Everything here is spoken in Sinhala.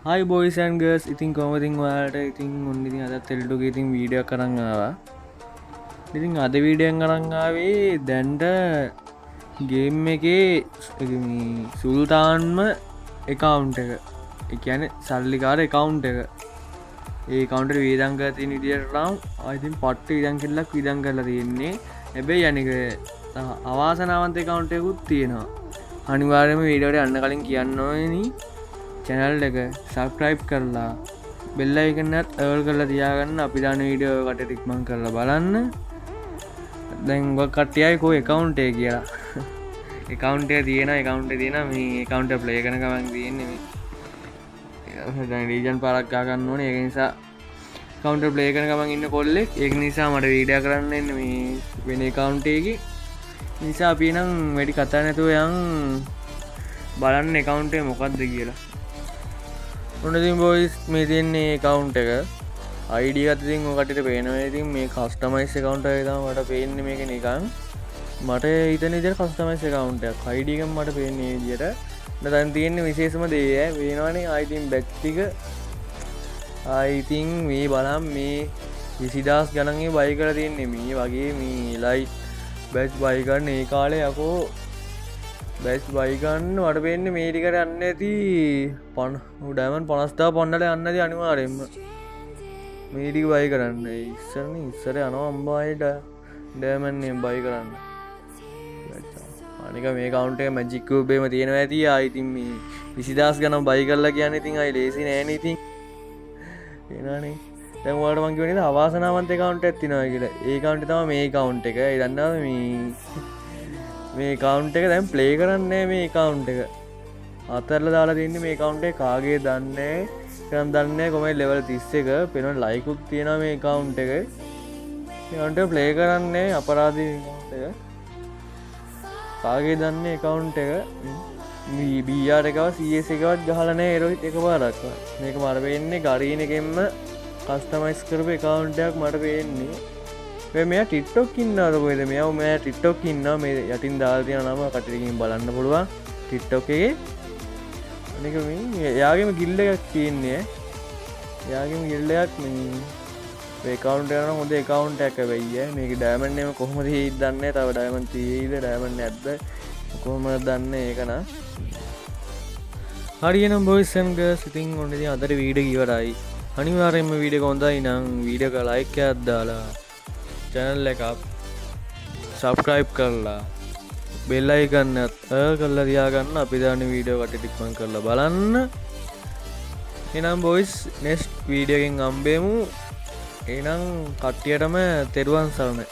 හයි බොයිස් ඇන්ඩ් ගර්ල්ස්, ඉතින් කොහොමද ඉතින් ඔයාලට? ඉතින් ඔන්න ඉතින් අදත් එල්ඩුගේ ඉතින් වීඩියෝ එකක් අරන් ආවා. ඉතින් අද වීඩියෝ එකෙන් අරන් ආවේ දැන්ට ගේම් එකේ මේ සුල්තාන්ම ඇකවුන්ට් එක. ඒ කියන්නේ සල්ලිකාර ඇකවුන්ට් එක. ඒ ඇකවුන්ට් එක වියදම් කරලා තියෙන විදියට නම් ආ ඉතින් පට්ට වියදම් කෙල්ලක් වියදම් කරලා තියෙන්නේ. හැබැයි අනික අවාසනාවන්ත ඇකවුන්ට් එකකුත් තියෙනවා. අනිවාර්යයෙන්ම වීඩියෝ එකට යන්න කලින් කියන්න ඕනේ චැනල් එක සබ්ස්ක්‍රයිබ් කරලා බෙල් අයිකන් එකත් ඕල් කරලා තියාගන්න. අපි දාන වීඩියෝ එකට ඉක්මන් කරලා බලන්න. දැන් ඔය කට්ටියයි කෝ ඇකවුන්ට් එක කියලා. ඇකවුන්ට් එක තියෙනවා, ඇකවුන්ට් එක තියෙනවා. මේ ඇකවුන්ට් එක ප්ලේ කරන ගමන් තියෙන්නේ මේ. දැන් රීජන් පාරක් ගා ගන්න ඕනේ. ඒක නිසා ඇකවුන්ට් එක ප්ලේ කරන ගමන් ඉන්න කොල්ලෙක්. ඒක නිසා මට වීඩියෝ කරන්න එන්නේ මේ වෙන ඇකවුන්ට් එකකින්. නිසා අපි නම් වැඩි කතා නැතුව යන් බලන්න ඇකවුන්ට් එක මොකද්ද කියලා. ඔන්න ඉතින් බොයිස්, මේ තියෙන්නේ ඇකවුන්ට් එක. ID එකත් ඉතින් ඔය කට්ටියට පේනවා. ඉතින් මේ කස්ටමයිස් ඇකවුන්ට් එක තමයි මට පේන්නේ. මේක නිකන් මට හිතෙන විදිහට කස්ටමයිස් ඇකවුන්ට් එකක්. ID එකෙන් මට පේන්නේ මේ විදිහට. දැන් තියෙන්නේ විශේෂම දේ ඈ පේනවනේ. ආයි ඉතින් බැච් ටික ආයි ඉතින් මේ බලන් මේ 20,000 ගණන් ඒ බයි කරලා තියෙන්නේ. මේ වගේ මේ ලයිට් බැච් බයි කරන ඒ කාලේ යකෝ බැච් බයි ගන්න මට පේන්නේ මේ ටිකට යන්න ඇති ඩයමන්ඩ් 50,000 පන්නල යන්න ඇති අනිවාර්යෙන්ම මේ ටික බයි කරන්න. ඒ ඉස්සරනේ ඉස්සර යනවා අම්බායිට ඩයමන්ඩ් එක බයි කරන්න. අනික මේ කවුන්ට් එක මැජික් කියුබ් එකම තියෙනවා ඇති. ආයි ඉතින් මේ 20,000 ගණන් බයි කරලා කියන්නේ ඉතින් ආයි ලේසි නෑනේ ඉතින්. එනවනේ. දැන් ඔයාලට මං කිව්වනේ අවාසනාවන්ත ඇකවුන්ට් එකක් තියෙනවා කියලා. ඒ ඇකවුන්ට් එක තමයි මේ ඇකවුන්ට් එක. ඒ දන්නවද මේ මේ ඇකවුන්ට් එක දැන් ප්ලේ කරන්නේ නෑ. මේ ඇකවුන්ට් එක අතරලා දාලා තින්නේ. මේ ඇකවුන්ට් එක කාගේ දන්නේ නෑ. කරන් දන්නේ නෑ කොහමද ලෙවල් 31 පේනවා. ලයිකුත් තියෙනවා මේ ඇකවුන්ට් එක. මේ ඇකවුන්ට් එක ප්ලේ කරන්නේ අපරාධී. ඇකවුන්ට් එක කාගේ දන්නේ ඇකවුන්ට් එක මේ BR එකව CS එකවත් ගහලා නෑ ඒරොහිත් එකපාරක්වත්. මේක මට පේන්නේ ගරීන් එකෙන්ම කස්ටමයිස් කරපු ඇකවුන්ට් එකක් මට පේන්නේ. මේ මෙයා TikTok ඉන්නවද කොහෙද? මෙයා මෙයා TikTok ඉන්නවා. මේ යටින් දාලා තියෙන නම කට්ටියකින් බලන්න පුළුවන් TikTok එකේ. අනික මේ එයාගේම ගිල්ඩ් එකක් තියෙන්නේ ඈ. එයාගේම ගිල්ඩ් එකක්. මේ මේ ඇකවුන්ට් එක නම් හොඳ ඇකවුන්ට් එකක් හැබැයි ඈ. මේක ඩයමන්ඩ් එකම කොහොමද තියෙයිද දන්නේ නෑ. තව ඩයමන්ඩ් තියෙයිද ඩයමන්ඩ් නැද්ද කොහොමද දන්නේ ඒක නම්. හරියනම් බොයිස් ඇන්ඩ් ගර්ල්ස්, ඉතින් ඔන්න ඉතින් අදට වීඩියෝ ඉවරයි. අනිවාර්යයෙන්ම වීඩියෝ එක හොඳයි නම් වීඩියෝ එක ලයික් එකක් දාලා චැනල් එක සබ්ස්ක්‍රයිබ් කරලා බෙල් අයිකන් එකත් ඕල් කරලා තියාගන්න. අපි දාන වීඩියෝ කට්ටිය ඉක්මන් කරලා බලන්න. එහෙනම් බොයිස්, නෙක්ස්ට් වීඩියෝ එකෙන් හම්බෙමු. එහෙනම් කට්ටියටම තෙරුවන් සරණයි.